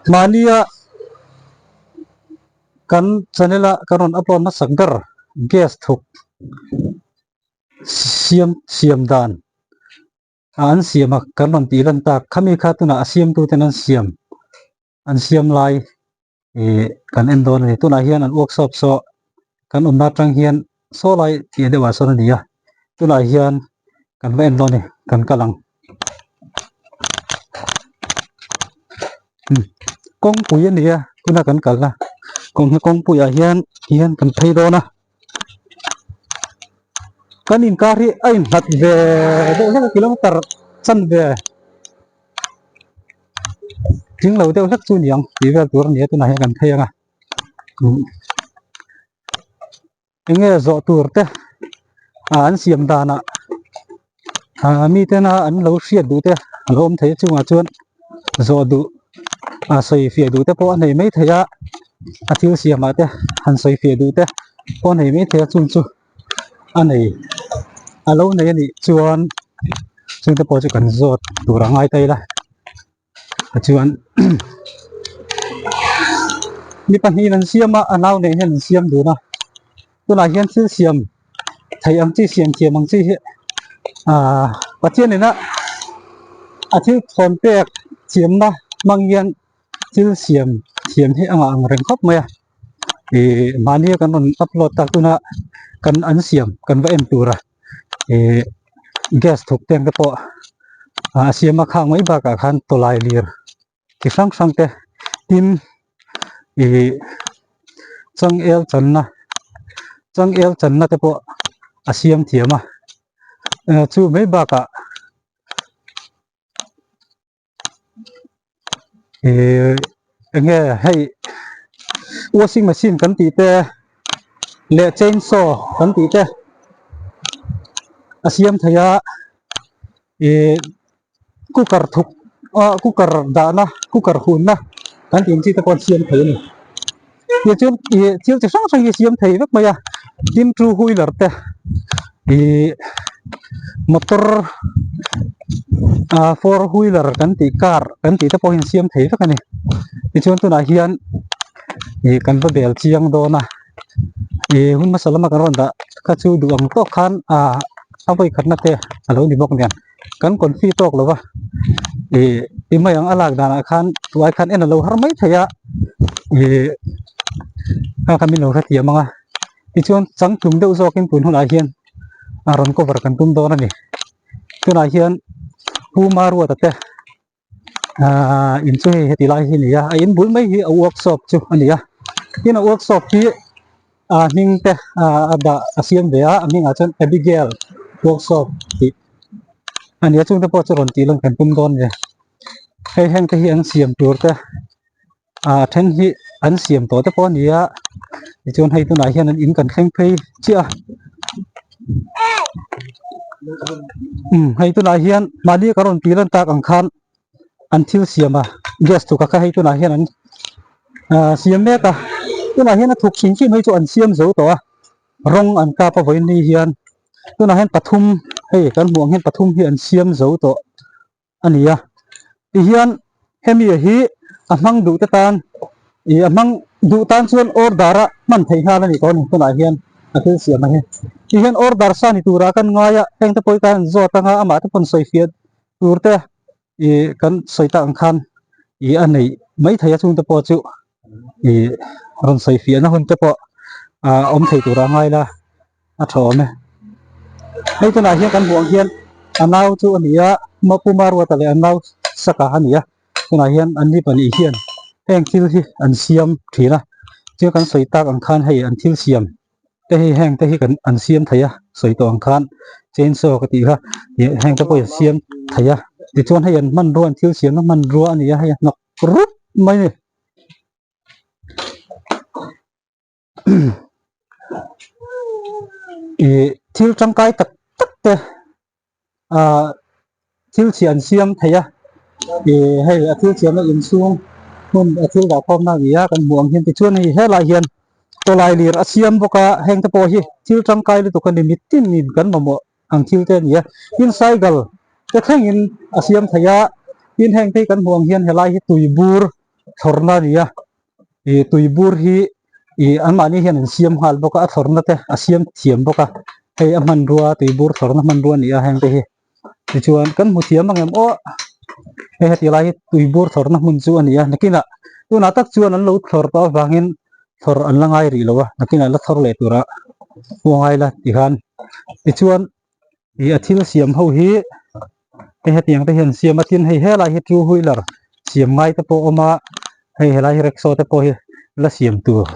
Mahnia kan channel a kan rawn upload hmasak ber gas thuk siam siam dan a an siam a kan rawn tih lan tak khami kha tunah a siamtu ten an siam an siam lai ih kan en dawn a ni tunah hian an workshop saw kan awmna atang hian saw lai tih deuh ah sawn a ni a tunah hian kan va en dawn a ni kan kal ang kawngpui a ni a tuna kan kalna kawng hi kawngpui ah hian hian kan phei dawn a kan inkar hi a inhlat ve deuh hlek a kilometer chanve. Tling lo deuh hlek chu a ni ang tih vel tur a ni a tunah hian kan phei ang a eng nge zawh tur te ah an siam danah ah mi tena an lo hriat duh te a lo awm thei a chungah chuan zawh duh ah sawi fiah duh te pawh a nei mai thei a a thil siamah te han sawi fiah duh te pawh a nei mai thei a chung chu. a nei a lo nei a nih chuan chungte pawh chu kan zawt tur a ngai ta ila tichuan mi pahnihin an siam a a nau nen hian an siam dun a tunah hian thil siam theih ang chi siam thiam ang chi hi ahh Pathian ina a thil thawn pek thiamna hmang hian thil siam thiam hi a ngah ang reng khawp mai a. Ihh mahni a kan rawn upload tak tuna kan an siam kan va en tur a ihh gas thuk te ang te pawh a siam a khang mai bakah khan tawlai lir chi hrang hrang te tin ihh changel channa changel channa te pawh a siam thiam a chu mai bakah. Ihh eng nge hei washing machine kan tih te leh chain saw kan tih te a siam thei a ihh cooker thuk ah cooker dahna cooker hunna kan tih ang chi te pawh an siam thei a ni tichuan ih thil chi hrang hrang hi a siam thei vek mai a tin two wheeler te ih motor ah four wheeler kan tih car kan tih te pawh hi an siam thei vek a ni tichuan tunah hian ih kan va bel chiang dawn a ih hun hmasa lama kan rawn dah kha chu duh ang tawk khan ah a vawi khatna te a lo ni bawk nen. Kan confi tawk lo va ih ti mai ang a lak danah khan tuai khan en a lo har mai thei a ih kha kha min lo hrethiam ang a tichuan changtlung deuh zawkin tun hunah hian a rawn cover kan tum dawn a ni tunah hian Pu Maruata te ahh in chu hei heti lai hi a ni a a in bul mai hi a workshop chu a ni a tin a workshop hi a hming te ah a dah a siam ve a a hmingah chuan Abigail workshop tih a ni a chungte pawh chu rawn tih lan kan tum dawn a ni hei heng te hi an siam tur te ah then hi an siam tawh te pawh a ni a tichuan hei tunah hian an in kan thleng phei chiah a umm hei tunah hian mahni ka rawn tih lan tak ang khan an thil siam a gas thuk a kha hei tunah hian an ah siam mek a tunah hian a thuk hrim hrim hei chu an siam zo tawh a rawng an kap a vawiin ni hian tunah hian pathum hei kan hmuh ang hian pathum hi an siam zo tawh. a ni a tihian hemi hi a hmang duh te tan ih a hmang duh tan chuan order a hman theih nghal a ni tawh a ni tunah hian a thil siam a hi tihian order sa ni turah kan ngai a heng te pawh hi kan han zawt anga amah te pawn sawi fiah tur te ih kan sawi tak ang khan ih a neih mai thei a chung te pawh chu ih rawn sawi fiah na hun te pawh ah awm thei turah a ngai la. a tha awm e hei tunah hian kan hmuh ang hian a nau chu a ni a Puma Ruata leh a nau Saka a ni a tunah hian an ni pahnih hian heng thil hi an siam thin a thil kan sawi tak ang khan hei an thil siam te hi heng te hi kan an siam thei a sawi tawh ang khan chainsaw ka tih kha ih heng te pawh hi an siam thei a tichuan hei an hmanrua an thil siamna hmanrua a ni a hei a hnawk rup mai a ni. Ih thil tangkai tak tak te ah thil chhia an siam thei a ih hei a thil chhiatna inchhung hmun a thil dah khawmna a ni a kan hmuh ang hian tichuan hei helai hian tawlai lir a siam bawk a heng te pawh hi thil tangkai lutuk a ni mitin in kan mamawh ang thil te a ni a tin cycle te thlengin a siam thei a tin heng te hi kan hmuh ang hian helai hi tui bur. thlawrna a ni a ih tui bur hi ih anmahni hian an siam nghal bawk a a thlawrna te a siam thiam bawk a hei a hmanrua tui bur thlawrna hmanrua a ni a heng te hi tichuan kan hmu thiam ang em aw hei heti lai hi tui bur thlawrna hmun chu a ni a nakinah tunah tak chuan an lo thlawr tawh avangin thlawr an la ngai rih lo a nakinah la thlawr leh tura pawh ngai la tikhan tichuan ih a thil siam ho hi hei hetiang te hian siam a tin hei helai hi two wheeler siam ngai te pawh a awm a hei helai hi rickshaw te pawh hi la siam tur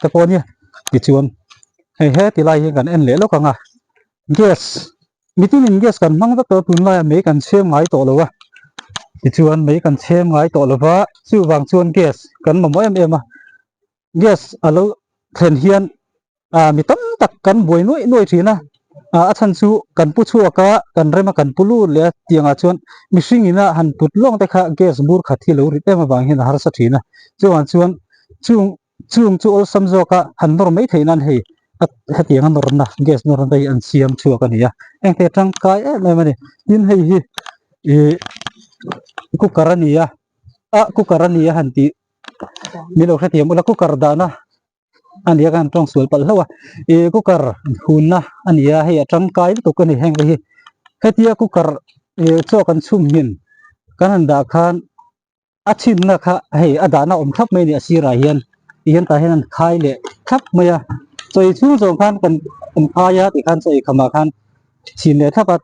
te pawh a nia tichuan hei heti lai hi kan en leh lawk ang a gas mitinin gas kan hmang vek tawh a tunlaiah mei kan chhem ngai tawh lo a tichuan mei kan chhem ngai tawh lo va chuvang chuan gas kan mamawh em em a gas a lo thlen hian ah mi tam tak kan buai nuaih nuaih thin a ah a chhan chu kan pu chhuak a kan rem a kan pu lut leh a tiangah chuan mihring ina han put lawng te kha gas bur khat hi lo rit em avang hian a harsa thin a chuvang chuan chung chung chu awlsam zawk a han nawr mai theih nan hei hetiang a nawrna gas nawrna te hi an siam chhuak a ni a engte tangkai em em a ni tin hei hi ih cooker a ni a ah cooker a ni a han tih min lo hrethiam ula cooker dahna a ni a ka han tawng sual palh hlauh a ih cooker hunna a ni a hei a tangkai lutuk a ni heng te hi hetia cooker ih chaw kan chhum hmin kan han dah khan a chhinna kha hei a dahna awm thlap mai a ni a sirah hian ti hian tah hian an khai leh thlap mai a chaw ei chhung zawng khan kan kan khai a tikhan chaw ei khamah khan chhin leh thlap a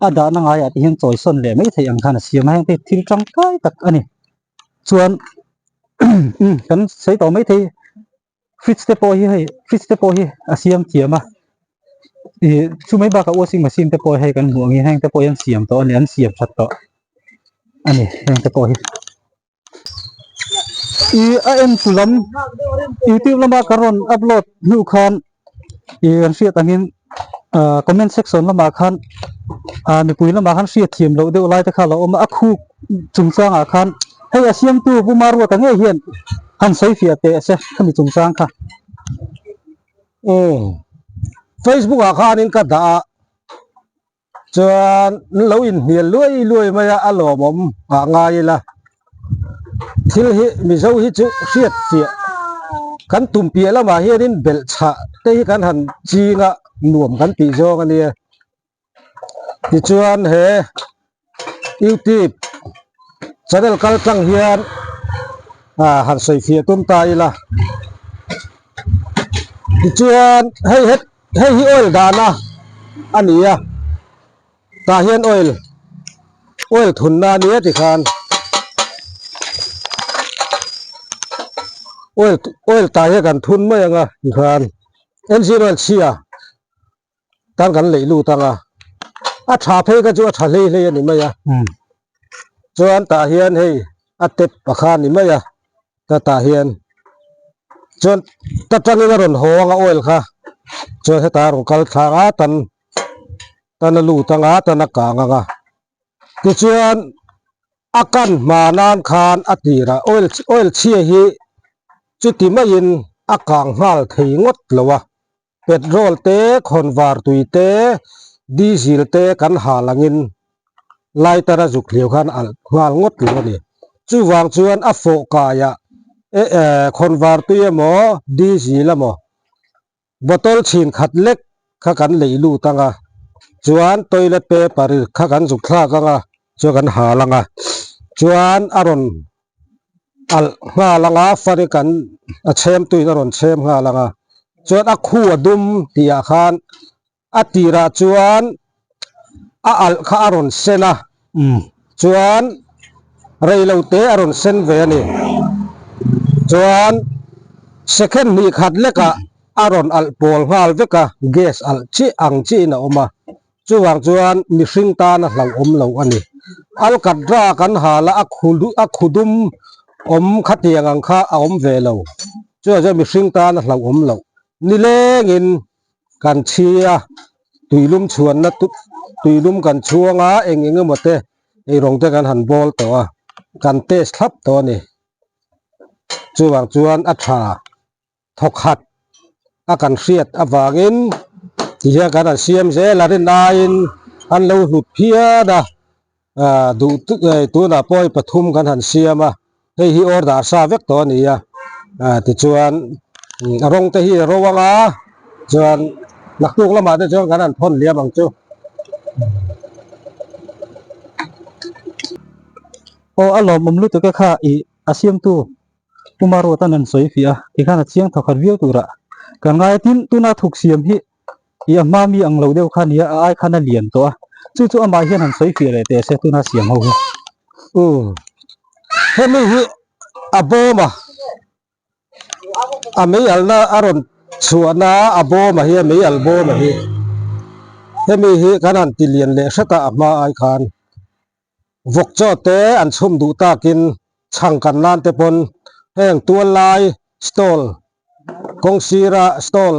a dahna ngaiah te hian chawi sawn leh mai theih ang khan a siam a heng te hi thil tangkai tak a ni. Chuan kan sawi tawh maithei fridge te pawh hi hei fridge te pawh hi a siam thiam a ih chu mai bakah washing machine te pawh hei kan hmuh angin heng te pawh hi an siam tawh a ni an siam that tawh a ni heng te pawh hi. Ih a en tu lam youtube lama ka rawn upload hnu khan ih kan hriat angin ah comment section lamah khan ah mipui lamah khan hriat thiam loh deuh lai te kha a lo awm a a khuk chungchangah khan hei a siamtu Pu Maruata ngei hian han sawi fiah teh se khami chungchang kha. Umm Facebook ah khanin ka dah a Chuan an lo inhnial luai luai mai a, a lawmawm ah ngai ila. Thil hi Mizo hi chu hriat fiah kan tum piah lamah hianin belh chhah te hi kan han ching a, nuam kan tih zawng a nia. Tichuan he YouTube channel kal tlang hian ah han sawi fiah tum ta ila. Tichuan hei het hei hi oil dahna a ni a tah hian oil oil thunna a nia tikhan oil oil tah hian kan thun mai ang a tikhan engine oil chhia. tan kan leih lut ang a a tha phei kha chu a tha hlei hlei a ni mai a chuan tah hian hei a tep a kha a ni mai a ta tah hian chuan ta tangin a rawn haw ang a oil kha chuan hetah a rawn kal thlang a tan tan a lut ang a tan a kang ang a tichuan a kan hma nan khan a tirah oil oil chhia hi chuti maiin a kang nghal thei ngawt lo a. Petrol te, khawnvar tui te, diesel te kan hal angin lighter a zuk hliau khan alh nghal ngawt lo a ni. Chuvang chuan a fawh kaiah e khawnvar tui emaw diesel emaw bottle chhin khat lek kha kan lei lut ang a, chuan toilet paper kha kan zuk thlak ang a, chuan kan hal ang a, chuan a rawn alh nghal ang a fari kan a chhem tuin a rawn chhem nghal ang a chuan a khu a dum tih ah khan a tirah chuan a alh kha a rawn sen a chuan reilo te a rawn sen ve a ni chuan second hnih khat lek ah a rawn alh pawl nghal vek a gas alh chiah ang chiah in a awm a. Chuvang chuan mihring tan a hlauhawm lo a ni. Alkatra kan hal a, a khu a khu dum awm khatiang ang kha a awm ve lo. Chuvang chuan mihring tan a hlauhawm loh. Nilengin kan chhi a, tuilum chhuanna tuilum kan chhuang a, eng eng emaw te eirawng te kan han bawl tawh a, kan test thlap tawh a ni. Chuvang chuan a tha. Thawkhat a kan hriat avangin tihian kan han siam zel a rin aiin an lo hlut phian a, duh tunah pawh hei pathum kan han siam a. Hei hi order sa vek tawh a ni a, tichuan a rawng te hi a ro ang a, chuan naktuk lamah te chuan kan han thawn liam ang chu. Aw a lawmawm lutuk e kha i a siamtu Puma Ruat an han sawi fiah a, tikhan a chiang thawkhat viau turah kan ngai a, tin tuna thuk siam hi i a hma mi ang lo deuh kha nia a ai khan a lian tawh a, chu chu amah hian han sawi fiah leh teh se tuna siam ho hi. Umm hemi hi a bawm a, a mei alna a rawn chhuahna a bawm a hi a mei al bawm a hi hemi hi kan han ti lian leh hret a a hma ai khan. Vawk chaw te an chhum duh takin chhang kan nan te pawn heng tual lai stall kawng sira stall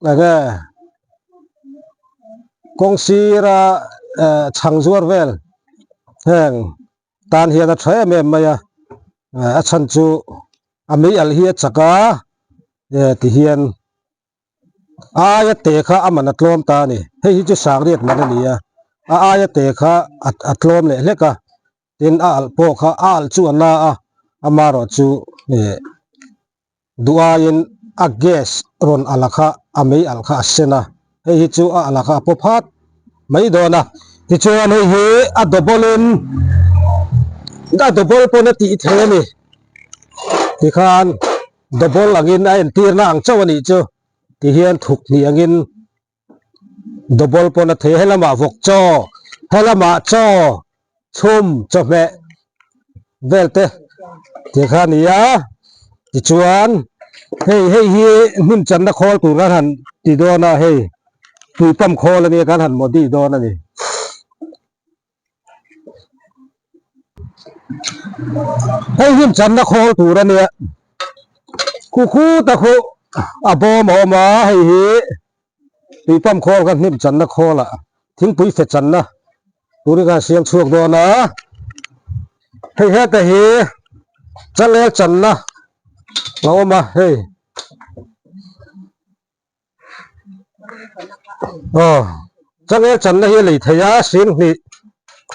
enge kawng sira eh chhang zuar vel heng tan hian a tha em em mai a a chhan chu a mei alh hi a chak a eh ti hian. A aia te kha a man a tlawm ta a ni. Hei hi chu sangriat man a ni a, a aia te kha a tlawm leh hlek a, tin a alh pawh kha a alh chu a na a, amaherawh chu ih duh aiin a gas rawn alh a kha a mei alh kha a sen a, hei hi chu a alh a kha a paw phat mai dawn a. Tichuan hei hi a double in a double pawn a tih thei a ni tikhan. Double angin a entirna ang chauh a nih chu ti hian thuk hnih angin double pawn a thei a, helamah vawk chaw, helamah chaw chhum chawhmeh vel te tih kha a ni a, tichuan hei hei hi hnim channa khawl tur kan han ti dawn a hei tui pump khawl a nia kan han modi dawn a ni. Hei hi channa khawl tur a nia khu khu ta khu a bawm a awm a hei hi tui pump khawl kha hnim channa khawl ah thingpui fe channa turin khan siam chhuak dawn a hei heta hi chalel channa a awm a hei. Aw changel channa hi a lei thei a sing hnih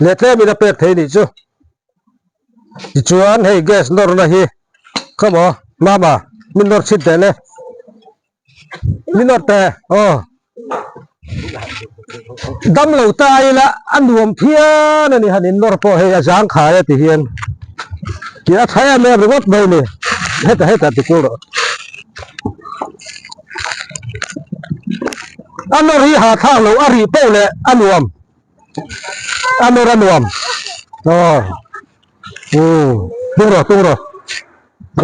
leh tlemin a pek thei nih chu tichuan hei gas nawrna hi come on mama min nawr chhin teh le min nawr teh aw dam lo ta ila a nuam phian a ni han in nawr pawh hei a zang khai a ti hian tih a tha em em ringawt mai a ni heta heta ti kul rawh. A nawr hi ha thlak lo a rih poh leh a nuam a nawr a nuam aw umm tung rawh tung rawh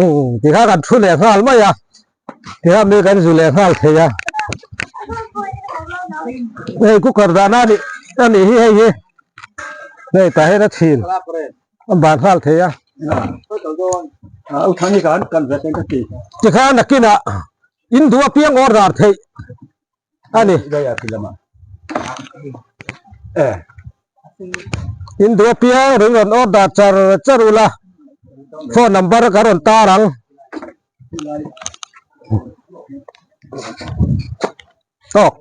umm tikha kan thu leh nghal mai a tikha mi kan zu leh nghal thei a hei cooker dahna a nih a nih hi hei hi hei tah hian a chhin a ban nghal thei a tikhan nakinah in duh apiang order theih a ni in duh apiang ring rawn order char char ula phone number ka rawn tar ang tawk.